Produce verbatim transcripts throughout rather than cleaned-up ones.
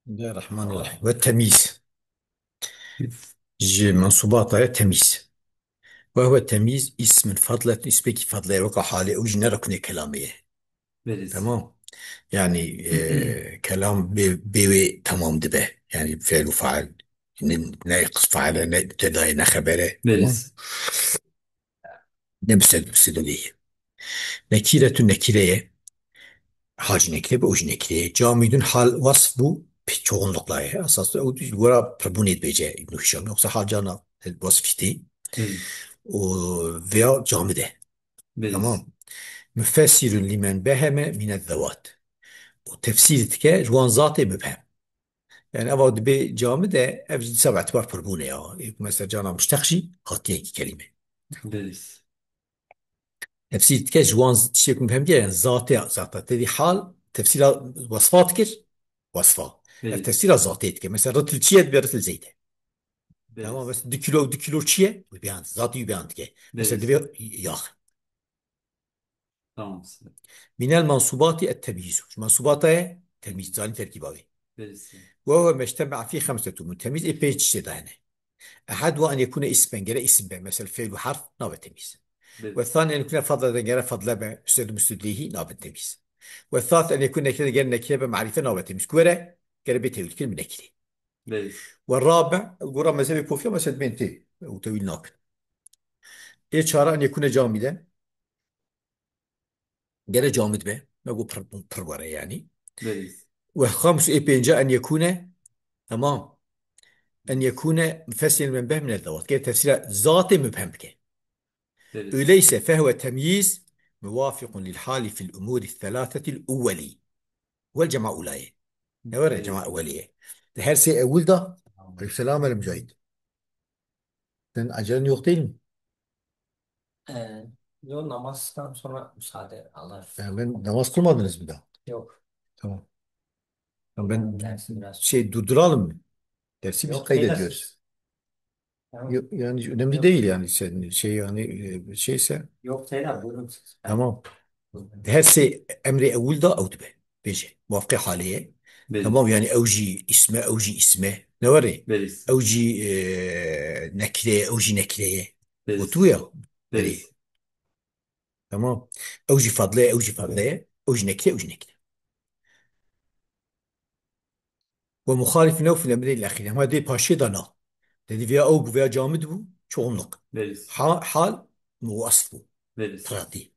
Bismillahirrahmanirrahim. Ve temyiz. Ji mensubata ye temyiz. Ve huve temyiz ismin fadletun, ismekî fadle ye, weka halê ew jî ne ruknê kelamê ye. Belê. Tamam. Yani, e, kelam bê, bê wê tamam dibe. Yani fiil û fail. Ne, ne faile, ne mübteda ye, ne xebere. Belê. Tamam. Ne müsed-, müseddelî. Nekîretun nekîre ye. Hal jî nekîre be, ew jî nekîre ye. Camidun hal wasf bû, pê çoxunlukla ye. Esas ew li gora pirbûnê dibêje Îbn Hişam. Yoksa hal carna wasf jî tê. Hı. Û veya camid e. Belê. Tamam. Müfessirun limen beheme mine zewat. Û tefsîr dike ji wan zatê mubhem. Yani eva dibê camid e, ev jî dîsa bi etibar pirbûnê ya. Ê ku mesela cana muşteq jî hatiye yekî kelîme. Belê. Tefsîr dike ji wan tiştê ku mubhem diye, yani zatê, zata tevî hal, tefsîra wasfa dikir, wasfa. Belê. Ev tefsîra zatê dike. Mesela ritil çi ye, dibê ritil zeyt e. Belê. Tamam, mesela du kilo, du kilo çi ye? Wî beyan, zatî wî beyan dike. Mesela Belê. Dibê yax. Tamam. Minel mansubati et temyizu. Ji mansubata ye temyiz, zanî terkîba wê. Belê. Ve huve meştema fî xemsetu mun. Temyiz ê pênc tiştê de hene. Ehad ve en yekune ismen, gere isim be. Mesela fiil û harf nabe temyiz. Belê. Ve thani en yekune fadleden, gere fadle be. Müsned û müsned ileyhî nabe temyiz. Ve thalith en yekune nekire, gere nekire be, marife nabe temyiz. Ku were, gere bê tewîl kirin bi nekire. Belê. Ve rabi, gora mezhebê kofiya mesela bên tê. Û tewîl nakin. Ê çara en yekune camide. Gere camid be. Me got pir, pir were yani. Belê. Ve xamis ê pênca en yekune. Tamam. En yekune mufessilen men behmine dawat. Gere tefsîra zatê mubhem bike. Belê. Öyleyse fehwe temyiz muvafiqun lil hali fil umuri thelathetil ewweli. Wel cema ulaye. Ne were cema ewweliye. De her sê ewil da. Aleykümselam el Mücahit. Sen acelen yok değil mi? Ee, yok, namazdan sonra müsaade Allah. Yani ben namaz kılmadınız mı daha? Yok. Tamam. Ya ben Dersi biraz. Şey durduralım mı? Dersi biz Yok, kaydediyoruz. Yok, yani önemli değil yani sen şey yani e, şeyse. Yok, Seyda, buyurun siz. Tamam. Buyurun. Her şey emri evul da ew dibe. Bêje. Muvafiqê halê ye. Belê. Tamam yani ew jî isme, ew jî isme. Ne were? Belê. Ew jî e, nekire, ew jî nekire ye. Belê. Gotu ya. Belê. Belê. Tamam. Ew jî fadle ye, ew jî fadle ye. Ew jî nekire, ew jî nekire. Ve muxalif newf lemrê lexîr. Hema dê paşê de na. Dedi veya ew bû veya camid bû, çoğunluk. Belê. Ha, hal muwasf bû. Belê. Tratî.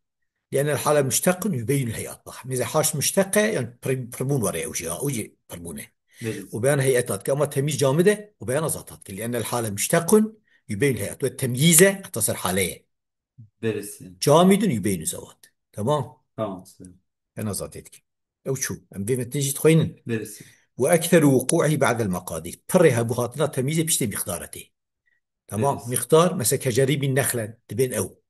Lîenel hale muştequn yubeyinul heyat. Bak, mesela haş muşteqe, yani pir-, pirbûn were ew jî, ew jî pirbûn e. Belê. Û beyan heyet hat. Ama temyiz camid e, û beyan azat hat. Lîenel hale muştequn yubeyinul heyat. Ve temyize, heta ser hale ye. Belê. Camidun yubeyinul zewat. Tamam. Tamam. En azat etki. Ew çû. Em vê metnê jî dixwînin. Belê. Ve ekseru wuqu'ihi ba'del meqadir. Pirê hebû hatina temyîzê piştê mîqdara tê. Tamam. Belê. Mîqdar, mesela kecerîbî nexlen, dibên ew.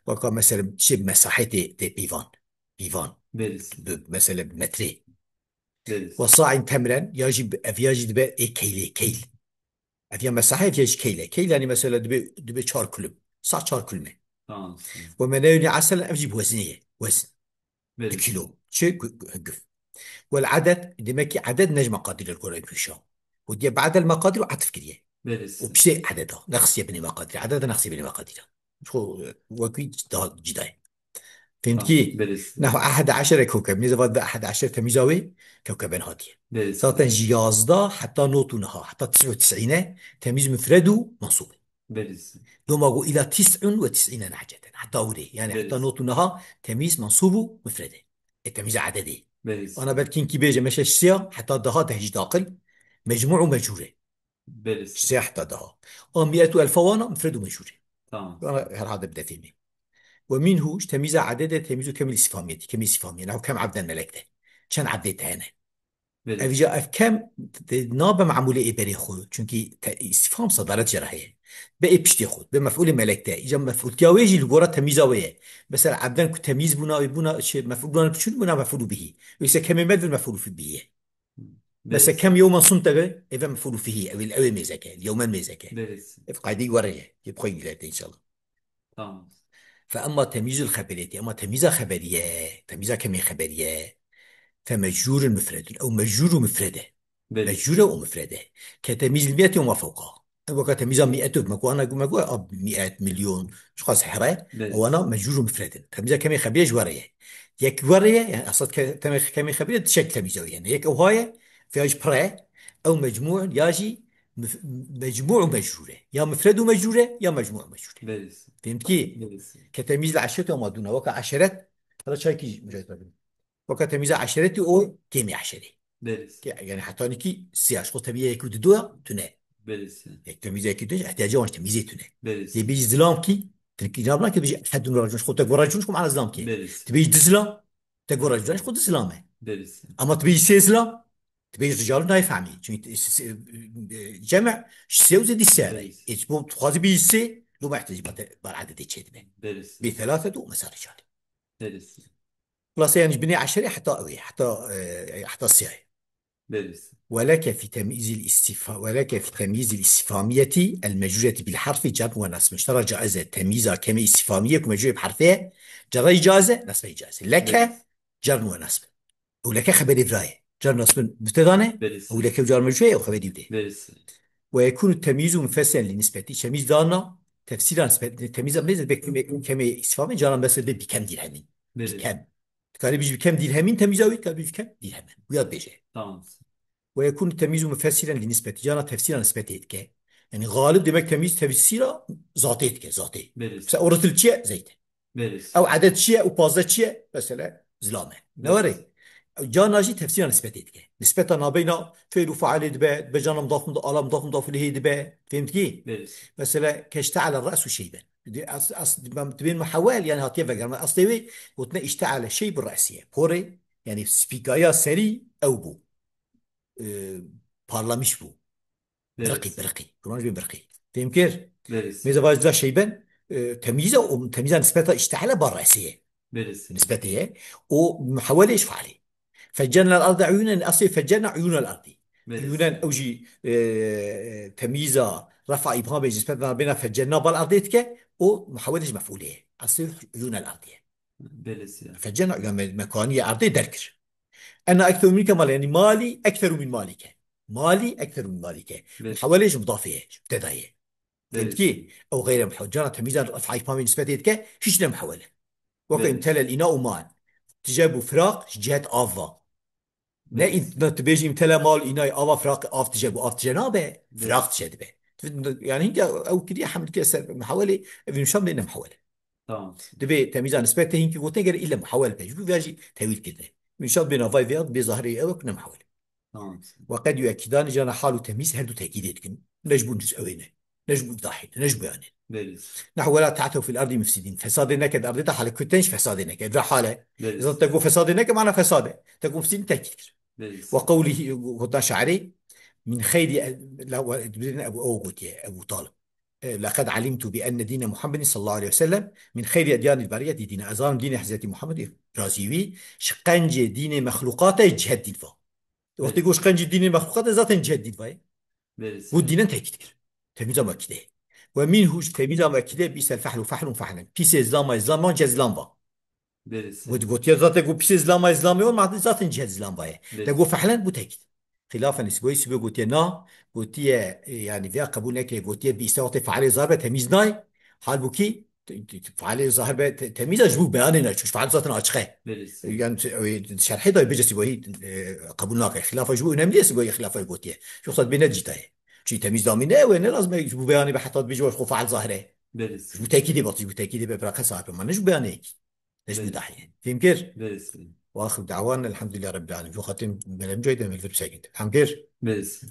Weka mesela çi mesahê tê, tê pîvan. Pîvan. Belê. Bi, mesela bi metrê. Belê. Ve sa'in temren, ya jî bi, ev ya jî dibe ê keylê, keyl. Ev ya mesahê, ev ya jî keyle. Keyl yani mesela dibe, dibe çar kulüm. Sa çar kulme. Tamam. Ve meneyuni aselen ev jî bi weznê ye. Wezn. Belê. Du kilo. Çi? Gu-, gu-, guf. Wel aded, demek ki aded ne ji meqadir el Kur'an pêşa. Û diye ba'del meqadir û atf kiriye. Belê. Û piştê adeda. Nexsiye binê meqadir. Adeda nexsiye binê meqadir. Xo, e, wekî daha cida ye. Fehmtkî? Tamam, belê. Nehu ehad eşere kewkeb. Nêze vat ehad eşere temîza wê kewkeben hatiye. Belê. Zaten ji yazda heta not û niha, heta tis'u tis'îne temîz mufred û mansûb. Belê. Doma got îla tis'un ve tis'îne nehceten. Heta wirê. Yani Belê. Heta not û niha temîz mansûb û mufred e. E, temîza ededê. Belê. Ana belkî kinkî bêje meşe siya heta daha tehcîd aqil. Mecmû û mecûr e. Belê. Siya heta daha. A mi'et û elfa wana mufred û mecûr e. Tamam. Ana herhalde bi defê me. Ve minhu, ji temîza ededê temîz û kemîl istifhamiyetî. Kemîl istifhamiye. Nehu kem ebden melek de. Çend ebdê te hene? Belê. Ev ca ev kem te nabe mamûlê ê berê xwe. Çünkü te, istifham sadaret jê re heye. Be ê piştê xwe. Be mef'ulê melek te. Îca mef'ultiya wê jî li gora temîza wê ye. Mesela ebden ku temîz bûna, wê bûna, şey, mef'ul bûna biçûn bûna mef'ulû bihî. Wê se kemê me dibir mef'ulû fi bihî ye. Mesela Belê. Kem yewmen sumte be, eve mef'ulû fihî, ev, ew ê mêzeke, yewmen mêzeke. Belê. Ev qaydeyî were ye, yê bi xwe îlete inşallah. Tamam. Fe emma temyîzul xeberiyetî, ama temyîza xeberiye, temyîza kemê xeberiye, fe mecrûrun mufredun, ew mecrûr û mufred e. Belê. Mecûr e û mifred e. Ke temîz li miyetê û ma fewqa. Weka temîza miyet û me ku ana ku me ku a miyet, milyon, çiqas here, Belê. Ewana mecûr û mifred in. Temîza kemê xebirê ji we re ye. Yek we re ye, yani esas ke-, temê-, kemê xebirê di şekl temîza wî hene. Yek ew ha ye, veya ji pire, ew mecmû ya jî mif-, mecmû û mecrûr e. Ya mifred û mecrûr e, ya mecmû û mecrûr e. Belê. Fehmtî? Belê. Ke temîz li eşret û ma dûna, weka eşeret, hela çaykî jî mucahid rabin. Weka temîza eşeretî û kêmî eşerê. Belê. Ke-, yani heta nikî sê aşqo temîza yekî û didoya tune. Belê. Yek temîza yekî tune, ihtiyaca wan temîzê tune. Belê. Yê bêjî zilam kî, tinkî nabna ki bêjî ehedun racun, xo tek racun, xo mana zilam kî. Belê. Ti bêjî di zilam, tek racun, xo di zilam e. Belê. Ama ti bêjî sê zilam, ti bêjî rical nayê fehmî. Çünkü s-, s-, e, cem, sê û zêdî ser. Belê. Hiç bu xwazî bêjî sê, lo ma ihtiyacî bar, bar ededê çêdibe. Belê. Bê thelâthet û mesela rical. Belê. Xulase yani ji binê eşerê heta ew ê, heta, e, heta siyayê. Belê. Weleke fi temyizil istifa-, weleke fi temyizil istifamiyeti el mecureti bil harfi cer ve nasbin. Ji te re caiz e temyîza kemê istifamiye ku mecûrê bi herfê ye, cerre caiz e, nasbe caiz e. Leke Belê. Cer ve nasbin. Ew leke xeberê vira ye. Cer nasbin mübteda ne, Belê. Ew leke car mecûr ye, ew xeberî wî de. Belê. Ve yekunu temyîzu mufesselen li nisbeti. Temyîz dana, tefsîra nisbet, temyîza nêze bek kemê, kemê istifamê, cana mesela be bikem dirhemîn. Belê. Bikem. Dikarî bijî bikem dirhemîn, temyîza wî dikarî bijî bikem dirhemen. Wîya dibêje. Tamam. Ve yekunu temyîzu mufessiren li nisbeti. Cana tefsîra nisbetê dike. Yani galib demek temyîz tefsîra zatê dike, zatê. Belê. Mesela o ritil çi ye? Zeyt. Belê. Ew edet çi ye? Û pazdeh çi ye? Mesela zilam e. Ne Belê. Were? Cana jî tefsîra nisbetê dike. Nisbeta nabeyna fiil û failê dibe, dibe cana mudaf, mudaf, ala mudaf, mudaf ileyhê dibe. Fehmtî? Belê. Mesela keşte'ele re'su şeyben. Di as-, as-, dibên muhawel, yani hatiye vegerme. Aslê wê gotine işte'ele şeybu re'siye. Porê, yani spîkaya serî ew bû. E, parlamiş bû. Belê. Birqî, birqî. Kur'an jî birqî. Fehmkir? Belê. Mêze vaj da şeyben, e, temyîza, o temyîza nisbeta işte'ele bar re'siye. Belê. Nisbetê ye. O muhawelê ji failê. Feccernel arde uyunen, aslê feccerna uyunel ardi. Belê. Uyunen ew jî, e, temyîza refa îbhamê jî nisbeta bêna feccerna bal ardê dike, o muhawelê ji mef'ulê ye. Aslê uyunel ardi ye. Belê. Feccerna uyun me-, mekaniyê ardê derkir. Ena ekseru minke malen, yani malî ekseru min malike. Malî ekseru min malike. Belê. Muhawelê ji mudafê ye, ji mübtedayê ye. Belê. Fehmtî? Ew xeyre muhawel. Cana temyîza refa îbhamê nisbetê dike, hiç ne muhawele. Weke Belê. Imtelel ina û man. Tije bû firaq ji cihet av va. Ne Belê. Im-, ne tu bêjî imtele mal inay ava firaq av tije bû, av tije nabe, Belê. Firaq tije dibe. Tu, yani hinga ew kiriye heml kiriye ser muhawelê, ev nişan bê ne muhawele. Tamam. Dibe temyîza nisbetê hinkî gotin gere île muhawel be. Ji bo vê jî tewîl kirine. Nişan bê navay vê bê zahirê ew ne muhawele. Tamam. Ve qed yuekîdani cana hal û temyîz her du tekîdê dikin. Ne ji bo nus ew ê ne. Ne ji bo îdahê ne. Ne ji bo yanê. Belê. Nehu wela ta'tew fil ardi mufsidin. Fesadê neke di erdê de hale kuten ji fesadê neke. Evra hale. Belê. Zaten te got fesadê neke, mana fesade. Te got mufsidin tekîd kir. Belê. Ve qewlî gotan şairê, min xeyri, la, ve, dibirine Ebu, ew gotiye, Ebu Talib. E, "Leqed alimtu bi enne dîne Muhammedin sallallahu aleyhi ve sellem min xeyri edyanil bariyeti dîne." Ez zanim dînê Hezretî Muhammedê razî wî, ji qencê dînê mexlûqatê cih dîn va. Wextê Belê. Got ji qencê dînê mexlûqatê zaten cih dîn va ye. Belê. Got dînen tekîd kir. Temîza mekîde. Ve minhu ji temîza mekîde bîsel fehlu fehlun fehlen. Pîsê zilama zilama ce zilam va. Belê. Got, gotiye zaten got pîsê zilama zilama ol ma zaten cih zilam va ye. Belê. Te got fehlen bu tekîd. Xilafen Sibawî, Sibawî gotiye na, gotiye, e, yani vêya qebûl neke, gotiye bîse wextê fealê zahir be temîz nayê. Halbûkî te-, te-, fealê zahir be te-, temîz e ji bo beyanê ne, çünkü feal zaten açık e. Belê. Yani, e, şerhê de bêje Sibawî, e, qebûl nake. Xilafa ji bo önemli ye Sibawî xilafa gotiye. Yoksa bê ne cîta ye. Çünkü temîz damî ne, ew ne lazim e ji bo beyanê be heta bêje xo feal zahir e. Belê. Ji bo tekîdê be, ji bo tekîdê be, bira qesa be, ma ne ji bo beyanê. Leş Belê. Müdahale. Fehmkir? Belê. Ve axiru da'wana elhamdülillahi rabbil alemin. Ju xatim belem coy de melvir sekindi. Fehmkir? Belê.